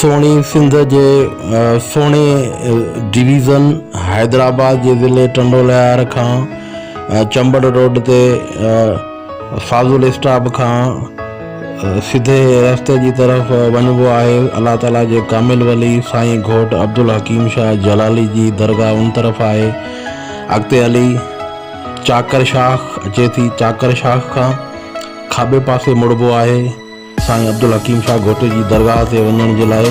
سهڻي سنڌ جي سهڻي ڊويزن حيدرآباد جي ضلعي ٽنڊو الهيار کان چمبڙ روڊ تي فاضل اسٽاپ کان سڌي رستي جي طرف وڃبو آهي الله تعالي جي ڪامل ولي سائين گهوٽ عبدالحڪيم شاهه جلالي جي درگاهه ان طرف آهي اڳتي هلي چاڪر شاخ اچي ٿي چاڪر شاخ کان کاٻي پاسي مڙبو آهي سائين عبدالحڪيم شاهه گهوٽ جي درگاهه تي وڃڻ جي لاء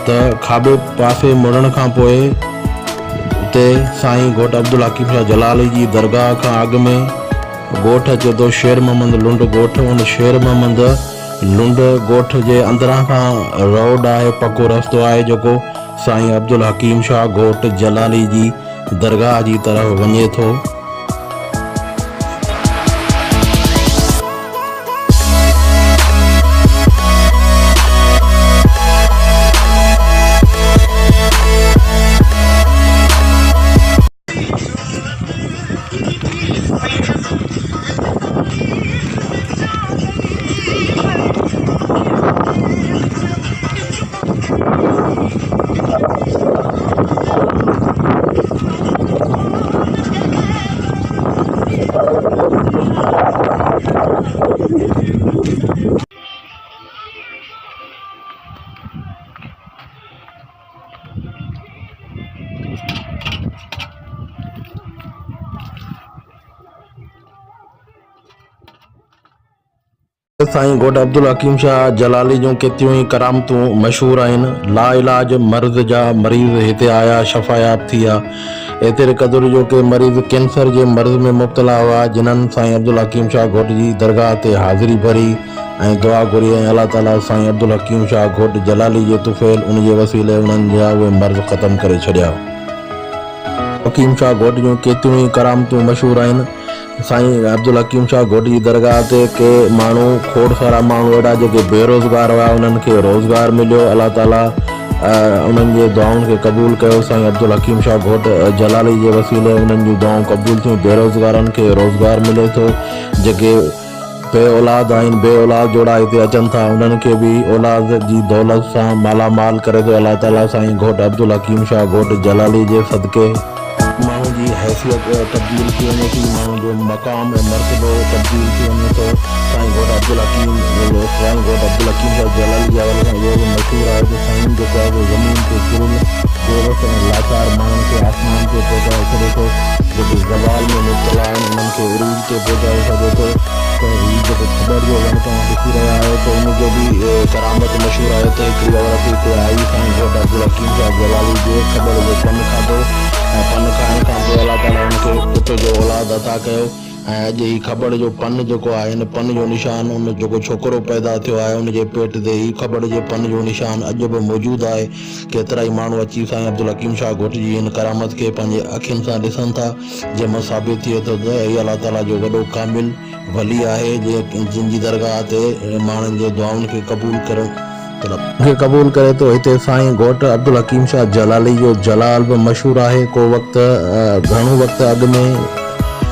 ته کاٻي پاسي مڙڻ کان پوء اتي سائين گهوٽ عبدالحڪيم شاهه جلالي جي درگاهه کان اڳ ۾ ڳوٺ اچي ٿو شير محمد لنڊ ڳوٺ ان شير محمد لنڊ ڳوٺ جي اندران کان روڊ آهي پڪو رستو آهي جيڪو سائين عبدالحڪيم شاهه گهوٽ جلالي جي درگاهه جي طرف وڃي ٿو. سائين گهوٽ عبدالحڪيم شاهه جلالي جون ڪيتريون ئي ڪرامتون مشهور آهن. لاعلاج مرض جا مريض هتي آيا شفاياب ٿي ويا. ايتري قدر جو ڪي مريض ڪينسر جي مرض ۾ مبتلا هئا جنھن سائين عبدالحڪيم شاهه گهوٽ جي درگاهه تي حاضري ڀري ۽ دعا گهري ۽ الله تعالي سائين عبدالحڪيم شاهه گهوٽ جلالي جي طفيل ان جي وسيلي انهن جا اهي مرض ختم ڪري ڇڏيا. حڪيم شاهه گهوٽ جون ڪيتريون ئي ڪرامتون مشهور آهن. سائين عبدالحڪيم شاهه گهوٽ جي درگاهه تي ڪي ماڻهو کوڙ سارا ماڻهو اهڙا جيڪي بيروزگار هيا انهن کي روزگار مليو الله تعالي انهن جي دعائن کي قبول ڪيو سائين عبدالحڪيم شاهه گهوٽ جلالي جي وسيلي انهن جون دعائون قبول ٿيون بيروزگارن کي روزگار ملي ٿو جيڪي بي اولاد آهن بي اولاد جوڙا هتي اچن ٿا انهن کي به اولاد جي دولت سان مالا مال ڪري ٿو الله تعالي سائين گهوٽ عبدالحڪيم شاهه گهوٽ جلالي جي صدقي ماڻهو جي حيثيت تبديل ٿي وڃي ٿي، ماڻهو جو مقام ۽ مرتبو تبديل ٿي وڃي ٿو. سائين گهوٽ عبدالحڪيم سائين گهوٽ عبدالحڪيم شاهه جلالي جي حوالي سان اهو به مشهور آهي ته سائين جيڪو آهي سو زمين تي ڪريل، بيوس ۽ لاچار ماڻهن کي آسمان تي پهچائي ڇڏي ٿو، جيڪي زوال ۾ مبتلا آهن انهن کي عروج تي پهچائي ڇڏي ٿو ته هي جيڪو کٻڙ جو وڻ توهان ڏسي رهيا آهيو ته ان جو به ڪرامت مشهور آهي ته هڪڙي عورت هتي آئي سائين گهوٽ عبدالحڪيم شاهه جلالي جي کٻڙ جو پن کاڌو ۽ پن کائڻ کان پوء الله تعاليٰ ان کي پٽ جو اولاد عطا ڪيو ۽ اڄ هي کٻڙ جو پن جيڪو آهي ان پن جو نشان ان جيڪو ڇوڪرو پيدا ٿيو آهي ان جي پيٽ تي هي کٻڙ جي پن جو نشان اڄ به موجود آهي ڪيترائي ماڻهو اچي سائين عبدالحڪيم شاهه گهوٽ جي هن ڪرامت کي پنهنجي اکين سان ڏسن ٿا جنهن مان ثابت ٿئي ٿو ته هي الله تعاليٰ جو وڏو ڪامل ولي آهي جنهن جي درگاهه تي ماڻهن جي دعائن کي قبول ڪرڻ کي قبول ڪري ٿو. هتي سائين گهوٽ عبدالحڪيم شاهه جلالي جو جلال به مشهور آهي. ڪو وقت گهڻو وقت اڳ ۾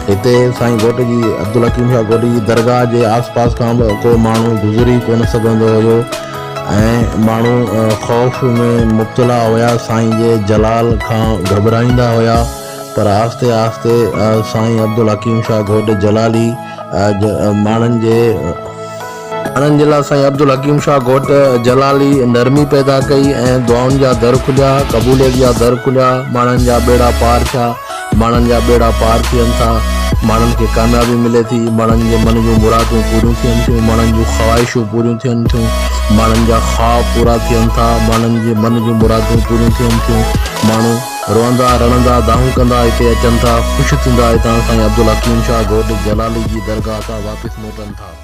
هتي سائين گهوٽ جي عبدالحڪيم شاهه گهوٽ جي درگاهه جي آس پاس کان به ڪو ماڻهو گذري ڪونه سگهندو هيو ۽ ماڻهو خوف ۾ مبتلا هيا سائين جي جلال کان گهٻرائيندا هيا. پر آهستي آهستي سائين عبدالحڪيم شاهه گهوٽ جلالي ماڻهن جي ماڻهن جي لاء سائين عبدالحڪيم شاهه گهوٽ جلالي نرمي پيدا ڪئي ۽ دعائن جا در کليا، قبوليت جا در کليا، ماڻهن جا ٻيڙا پار ٿيا، ماڻهن جا ٻيڙا پار ٿين ٿا، ماڻهن کي ڪاميابي ملي ٿي، ماڻهن جي من جون مرادون پوريون ٿين ٿيون، ماڻهن جون خواهشون پوريون ٿين ٿيون، ماڻهن جا خواب پورا ٿين ٿا، ماڻهن جي من جون مرادون پوريون ٿين ٿيون، ماڻهو. روئندا رڙندا دانهون ڪندا هتي اچن ٿا، خوش ٿيندا هتان سائين عبدالحڪيم شاهه گهوٽ جلالي جي درگاهه تان واپس موٽن ٿا.